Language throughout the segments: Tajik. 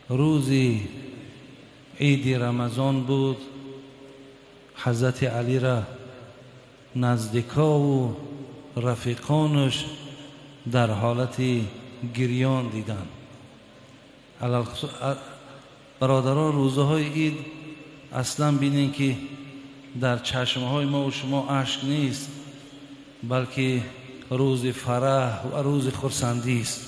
Рӯзи Иди Рамазон буд. Ҳазрати Алиро наздикову рафиқонаш дар ҳолати гирён диданд. Бародарон, рӯзаҳои ид аслан бинед, ки дар чашмҳои мо ва шумо ашк нест, балки рӯзи фараҳ ва рӯзи хурсандист.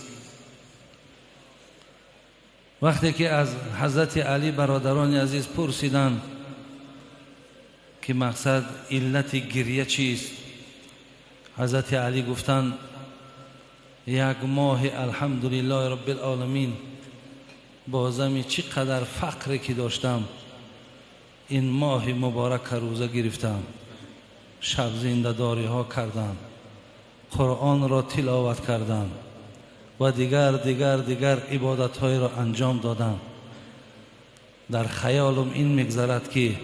Вақте ки аз Ҳазрати Алӣ, бародарони азиз, пурсиданд, ки мақсад, иллати гиря чист, Ҳазрати Алӣ гуфтанд: як моҳи, алҳамдулиллоҳи роббил оламин, бозами чӣ қадар фақре ки доштам, ин моҳи муборака рӯза гирифтам, шаб зиндадориҳо кардам, Қуръонро тиловат кардам ва дигар, дигар, дигар ибодатҳоеро анҷом додам. Дар хаёлам ин мегзарад, ки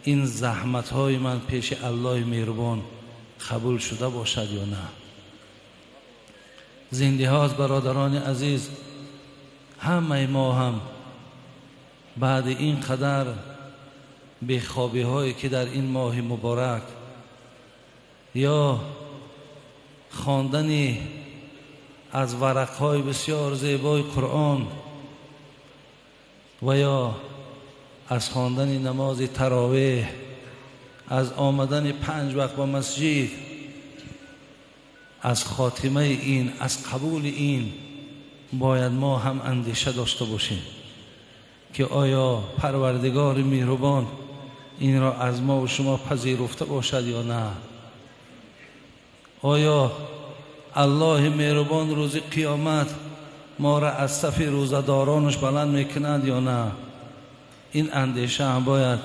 ин заҳматҳои ман пеши Аллоҳи меҳрубон қабул шуда бошад ё на. Зиндиҳост, бародарони азиз, ҳамаи мо ҳам баъди ин қадар бехобиҳое, ки дар ин моҳи муборак ё хондани аз варақҳои бисёр зебои Қуръон ва ё аз хондани намози таровеҳ, аз омадани панҷ вақт ба масҷид, аз хотимаи ин, аз қабули ин бояд мо ҳам андеша дошта бошем, ки оё Парвардигори меҳрубон инро аз мо ва шумо пазируфта бошад ё на. Оё Аллоҳи меҳрубон рӯзи қиёмат моро аз сафи рӯзадоронаш баланд мекунад ё на. Ин андеша ҳам бояд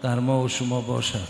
дар мо ва шумо бошад.